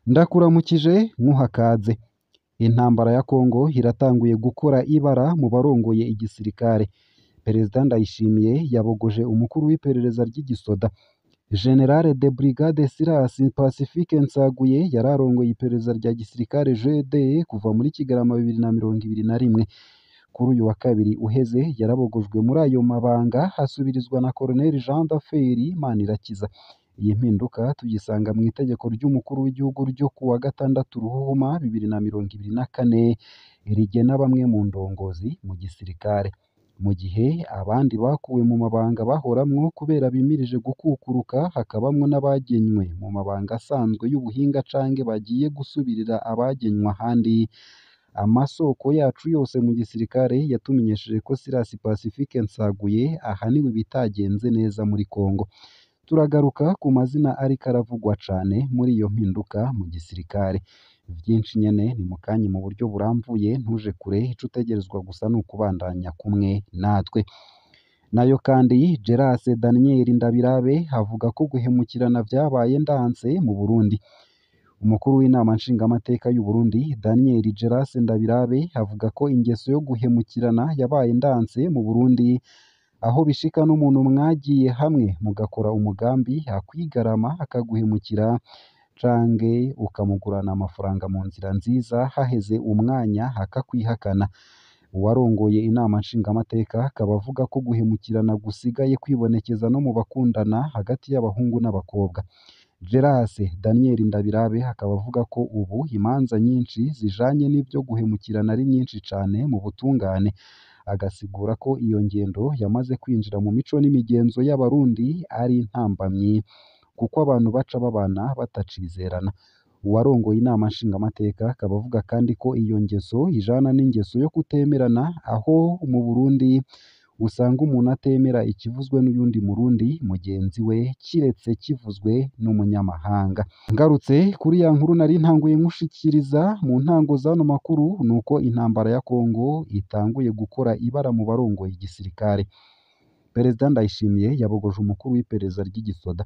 Ndakuramukije nkuhakaze. Intambara ya Congo iratanguye gukora ibara mu barongoye igisirikare. Perezida Ndayishimiye yabogoje umukuru w'iperereza ry'igisoda. General de Brigade Silas Pacifique Nsaguye yararongoye iperereza rya gisirikare GD kuva muri Kigarama 2021. Kuri uyu wa kabiri uheze yarabogojwe muri ayo mabanga asubirizwa na Colonel Jean Daferi Manirakiza. Iyi mpinduka tuyisanga mu itegeko ry'umukuru w'igihugu ryo kuwa gatandatu Ruhuhuma 2024 rigena bamwe mu ndongozi mu gisirikare, mu gihe abandi bakuwe mu mabanga bahoramwo kubera bimirije gukukuruka, hakabamwo n'abagenywe mu mabanga asanzwe y'ubuhinga canke bagiye gusubirira abagenywe ahandi. Amasoko yacu yose mu gisirikare yatumenyesheje ko Silas Pacifique Nsaguye ahaniwe ibitagenze neza muri Congo. Turagaruka ku mazina ariko aravugwa cane muri iyo mpinduka mu gisirikare. Vyinshi nyene ni mukanya mu buryo buramvuye, ntuje kure, ico utegerezwa gusa ni ukubandanya kumwe natwe. Nayo kandi Gerase Daniel Ndabirabe avuga ko guhemukirana vyabaye ndanse mu Burundi. Umukuru w'inama nshingamateka y'u Burundi Daniel Gerase Ndabirabe avuga ko ingeso yo guhemukirana yabaye ndanse mu Burundi, aho bishika n'umuntu mwagiye hamwe mugakora umugambi akwigarama akaguhemukira canke ukamugurana amafaranga mu nzira nziza, haheze umwanya akakwihakana. Uwarongoye inama nshingamateka akaba avuga ko guhemukirana gusigaye kwibonekeza no mu bakundana hagati y'abahungu n'abakobwa. Gerase Daniel Ndabirabe akaba avuga ko ubu imanza nyinshi zijanye n'ivyo guhemukirana ari nyinshi cane mu butungane, agasigura ko iyo ngendo yamaze kwinjira mu mico n'imigenzo y'Abarundi ari intambamyi kuko abantu baca babana batacizerana. Uwarongoye inama nshingamateka akaba avuga kandi ko iyo ngeso ijana n'ingeso yo kutemerana, aho mu Burundi usanga umuntu atemera ikivuzwe n'uyundi Murundi mugenzi we kiretse kivuzwe n'umunyamahanga. Ngarutse kuri ya nkuru nari ntanguye nkushikiriza mu ntango z'ano makuru, nuko intambara ya Congo itanguye gukora ibara mu barongoye igisirikare. Perezida Ndayishimiye yabogoje umukuru w'iperereza ry'igisoda.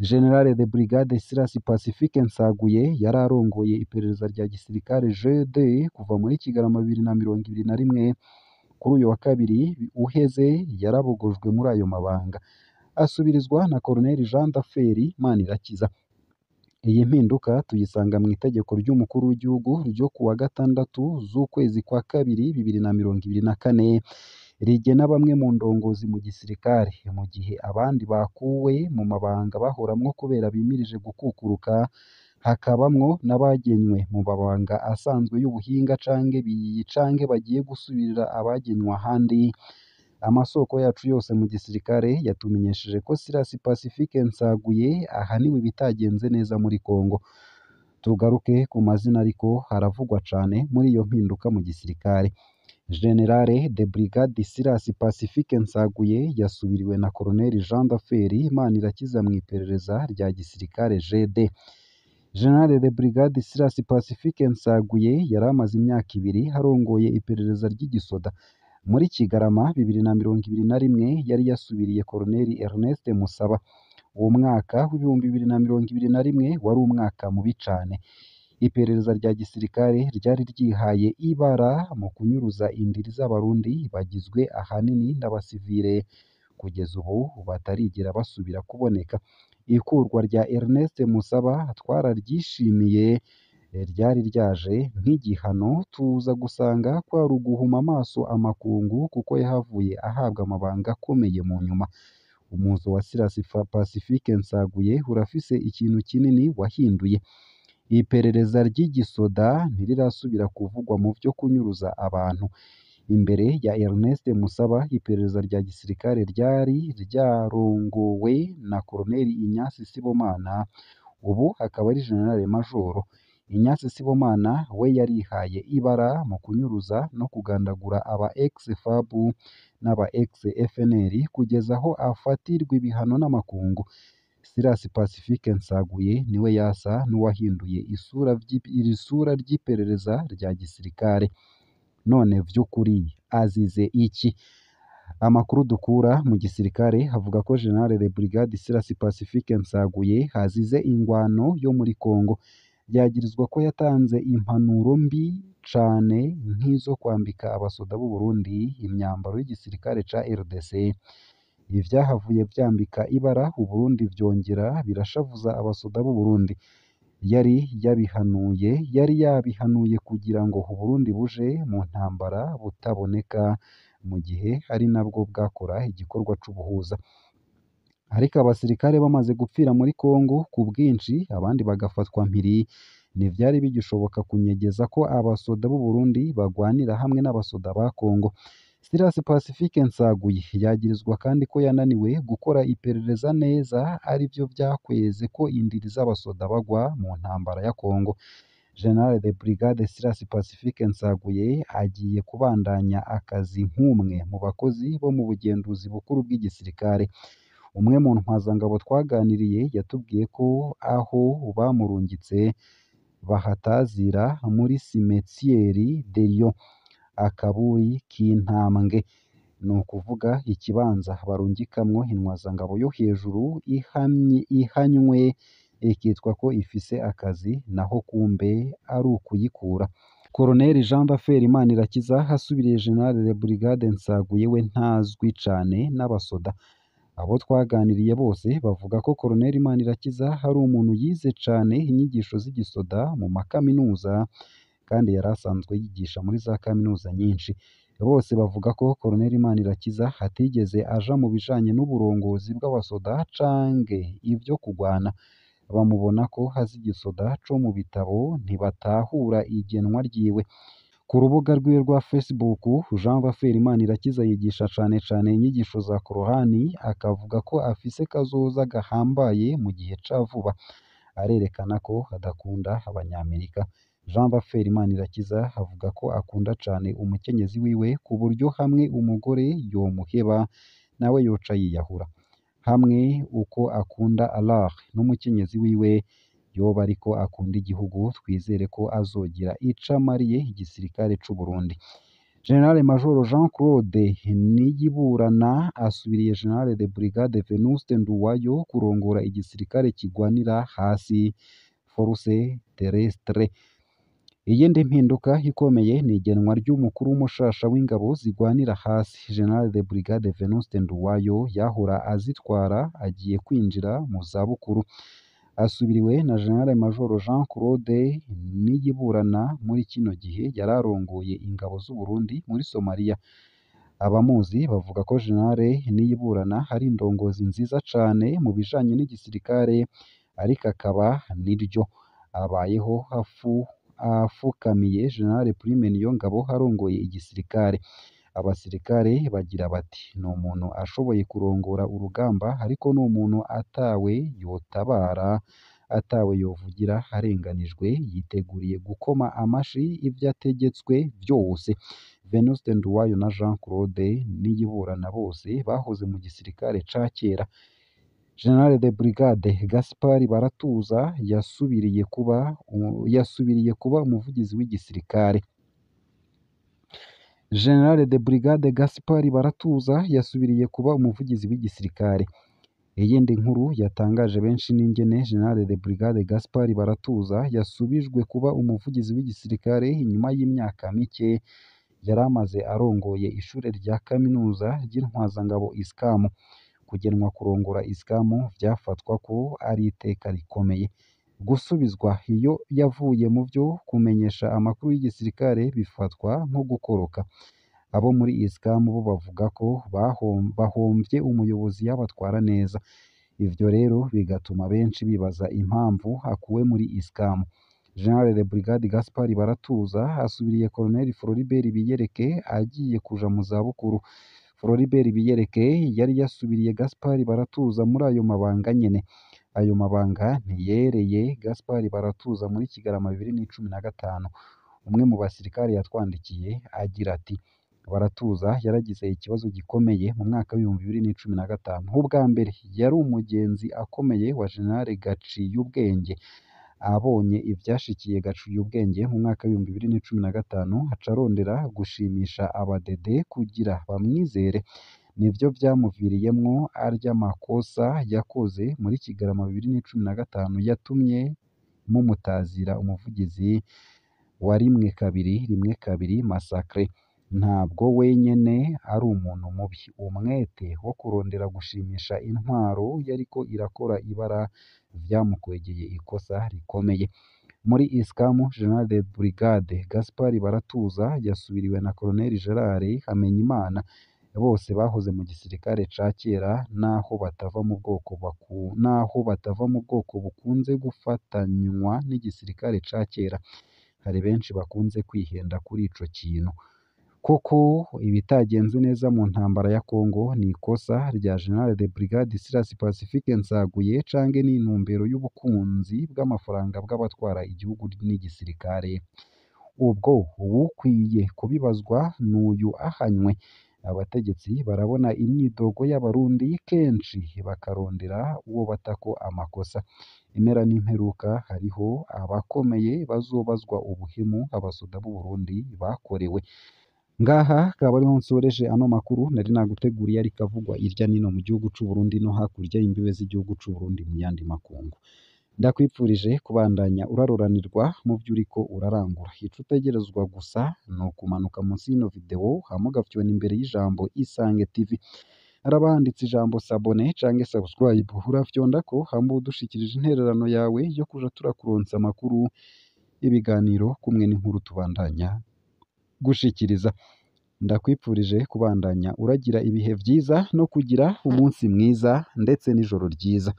General de Brigade Silas Pacifique Nsaguye yararongoye iperereza rya gisirikare GD kuva muri Kigarama 2021. Kuri uyu wa kabiri uheze yarabogojwe muri ayo mabanga asubirizwa na Colonel Jean Daferi Manirakiza. Iyi mpinduka tuyisanga mu itegeko ry'umukuru w'igihugu ryo kuwa gatandatu z'ukwezi kwa kabiri 2024 rigena bamwe mu ndongozi mu gisirikare, mu gihe abandi bakuwe mu mabanga bahoramwo kubera bimirije gukukuruka, hakabamwo n'abagenywe mu mabanga asanzwe y'ubuhinga canke bagiye gusubirira abagenywe ahandi. Amasoko yacu yose mu gisirikare yatumenyesheje ko Silas Pacifique Nsaguye ahaniwe ibitagenze neza muri Congo. Tugaruke ku mazina ariko haravugwa cane muri iyo mpinduka mu gisirikare. General de Brigade Silas Pacifique Nsaguye yasubiriwe na Colonel Jean Daferi Manirakiza mu iperereza rya gisirikare GD. General de Brigade Silas Pacifique Nsaguye yari amaze imyaka ibiri arongoye iperereza ry'igisoda. Muri Kigarama 2021 yari yasubiriye Colonel Ernest Musaba. Uwo mwaka w'2021 wari umwaka mubi cane. Iperereza rya gisirikare ryari ryihaye ibara mu kunyuruza indiri z'Abarundi bagizwe ahanini n'abasivile, kugeza ubu batarigera basubira kuboneka. Ikurwa rya Ernest Musaba twararyishimiye, ryari ryaje nk'igihano, tuza gusanga kwari uguhuma amaso amakungu kuko yahavuye ahabwa amabanga akomeye mu nyuma. Umuzo wa Silas Pacifique Nsaguye urafise ikintu kinini wahinduye. Iperereza ry'igisoda ntirirasubira kuvugwa mu vyo kunyuruza abantu. Imbere ya Ernest Musaba, iperereza rya gisirikare ryari ryarongowe na Colonel Ignace Sibomana, ubu akaba ari General Majoro. Ignace Sibomana we yarihaye ibara mu kunyuruza no kugandagura aba ex-FAB n'aba ex-FNL kugeza aho afatirwa ibihano n'amakungu. Silas Pacifique Nsaguye niwe yasa n'uwahinduye isura ry'iperereza rya gisirikare. None vy'ukuri azize iki? Amakuru dukura mu gisirikare avuga ko General de Brigade Silas Pacifique Nsaguye azize ingwano yo muri Congo. Yagirizwa ko yatanze impanuro mbi cane nk'izo kwambika abasoda b'u Burundi imyambaro y'igisirikare ca RDC. Ivyahavuye vyambika ibara Uburundi vyongera birashavuza abasoda b'u Burundi. Yari yabihanuye kugira ngo Uburundi buje mu ntambara butaboneka, mu gihe ari nabwo bwakora igikorwa c'ubuhuza. Ariko abasirikare bamaze gupfira muri Congo ku bwinshi, abandi bagafatwa mpiri, ntivyari bigishoboka kunyegeza ko abasoda b'u Burundi bagwanira hamwe n'abasoda ba Congo. Silas Pacifique Nsaguye yagirizwa kandi ko yananiwe gukora iperereza neza, arivyo vyakweze ko indiri z'abasoda bagwa mu ntambara ya Congo. General de Brigade Silas Pacifique Nsaguye agiye kubandanya akazi nk'umwe mu bakozi bo mu bugenduzi bukuru bw'igisirikare. Umwe mu ntwazangabo twaganiriye yatubwiye ko aho bamurungitse bahatazira muri cimetière de Lion, akaburi k'intambwe, ni ukuvuga ikibanza barungikamwo intwazangabo yo hejuru ihanywe ikitwa ko ifise akazi, naho kumbe ari ukuyikura. Colonel Jean Baferi Manirakiza asubiriye General de Brigade Nsaguye we ntazwi cane n'abasoda. Abo twaganiriye bose bavuga ko Colonel Manirakiza ari umuntu yize cane inyigisho z'igisoda mu makaminuza, kandi yari asanzwe yigisha muri za kaminuza nyinshi. Bose bavuga ko Colonel Manirakiza atigeze aja mu bijanye n'uburongozi bw'abasoda canke ivyo kugwana. Bamubona ko azi igisoda co mu bitabo, ntibatahura igenwa ryiwe. Ku rubuga rwiwe rwa Facebook, Jean Baferi Manirakiza yigisha cane cane inyigisho za Korani, akavuga ko afise kazoza gahambaye mu gihe ca vuba. Arerekana ko adakunda abanyamerika. Jean Baferi Manirakiza avuga ko akunda cane umukenyezi wiwe, ku buryo hamwe umugore yomuheba nawe yoca yiyahura. Hamwe uko akunda Allah n'umukenyezi wiwe yoba ariko akunda igihugu, twizere ko azogira ico amariye igisirikare c'u Burundi. General Major Jean Claude Niyiburana asubiriye General de Brigade Venuste Nduwayo kurongora igisirikare kigwanira hasi, Force Terrestre. Iyindi mpinduka ikomeye ni igenwa ry'umukuru w'umushasha w'ingabo zigwanira hasi. General de Brigade Venuste Nduwayo yahora azitwara agiye kwinjira mu zabukuru. Asubiriwe na General Major Jean Claude Niyiburana, muri kino gihe yararongoye ingabo z'u Burundi muri Somalia. Abamuzi bavuga ko General Niyiburana ari indongozi nziza cane mu bijanye n'igisirikare, ariko akaba niryo abayeho afukamiye General Prime Niyongabo arongoye igisirikare. Abasirikare bagira bati: "Ni umuntu ashoboye kurongora urugamba, ariko ni umuntu atawe yotabara, atawe yovugira arenganijwe, yiteguriye gukoma amashi ivyo ategetswe vyose." Venuste Nduwayo na Jean Claude Niyiburana bose bahoze mu gisirikare ca kera. General de Brigade Gaspard Baratuza yasubiriye kuba umuvugizi w'igisirikare. General de Brigade Gaspard Baratuza yasubiriye kuba umuvugizi w'igisirikare. Iyindi nkuru yatangaje benshi n'ingene General de Brigade Gaspard Baratuza yasubijwe kuba umuvugizi w'igisirikare inyuma y'imyaka mike yari amaze arongoye ishure rya kaminuza ry'intwazangabo ISCAM. Kugenwa kurongora ISCAM vyafatwa ko ari iteka rikomeye. Gusubizwa iyo yavuye mu vyo kumenyesha amakuru y'igisirikare bifatwa nko gukoroka. Abo muri ISCAM bo bavuga ko bahomvye umuyobozi yabatwara neza. Ivyo rero bigatuma benshi bibaza impamvu akuwe muri ISCAM. General de Brigade Gaspard Baratuza asubiriye Colonel Floribert Biyereke agiye kuja mu zabukuru. Floribert Biyereke yari yasubiriye Gaspard Baratuza muri ayo mabanga nyene. Ayo mabanga ntiyereye Gaspard Baratuza muri Kigarama 2015. Umwe mu basirikare yatwandikiye agira ati: "Baratuza yaragize ikibazo gikomeye mu mwaka w'2015. Ubwa mbere yari umugenzi akomeye wa General Gaciyubwenge. Abonye ivyashikiye Gaciyubwenge mu mwaka w'2015, aca arondera gushimisha abadede kugira bamwizere. Nivyo vyamuviriyemwo arya makosa yakoze muri Kigarama 2015 yatumye mumutazira umuvugizi wa 1212 Massacre. Ntabwo wenyene ari umuntu mubi. Umwete wo kurondera gushimisha intwaro yariko irakora ibara vyamukwegeye ikosa rikomeye. Muri Iskamu, General de Brigade Gaspard Baratuza yasubiriwe na Colonel Gerard Hamenyimana, bose bahoze mu gisirikare ca kera naho batava mu bwoko naho batava mu bwoko bukunze gufatanywa n'igisirikare ca kera. Hari benshi bakunze kwihenda kuri ico kintu. Koko ibitagenze neza mu ntambara ya Congo ni ikosa rya General de Brigade Silas Pacifique Nsaguye canke ni intumbero y'ubukunzi bw'amafaranga bw'abatwara igihugu n'igisirikare? Ubwo uwukwiye kubibazwa n'uyu ahanywe. Abategetsi barabona imyidogo y'abarundi kenshi bakarondera uwo batako amakosa. Impera n'imperuka hariho abakomeye bazobazwa ubuhemu abasoda b'u Burundi bakorewe. Ngaha akaba ariho nsoreje ano makuru nari naguteguriye ariko avugwa irya nino mu gihugu c'u Burundi no hakurya y'imbibe z'igihugu c'u Burundi mu yandi makungu. Ndakwipfurije kubandanya uraroranirwa mu vyo uriko urarangura. Ico utegerezwa gusa ni ukumanuka munsi y'ino video hama ugafyona imbere y'ijambo Isange TV. Haraba handitse ijambo sabone canke subscribe, urafyondako hama udushikirije intererano yawe yo kuja turakuronsa amakuru, ibiganiro kumwe n'inkuru tubandanya gushikiriza. Ndakwipfurije kubandanya uragira ibihe vyiza no kugira umunsi mwiza ndetse n'ijoro ryiza.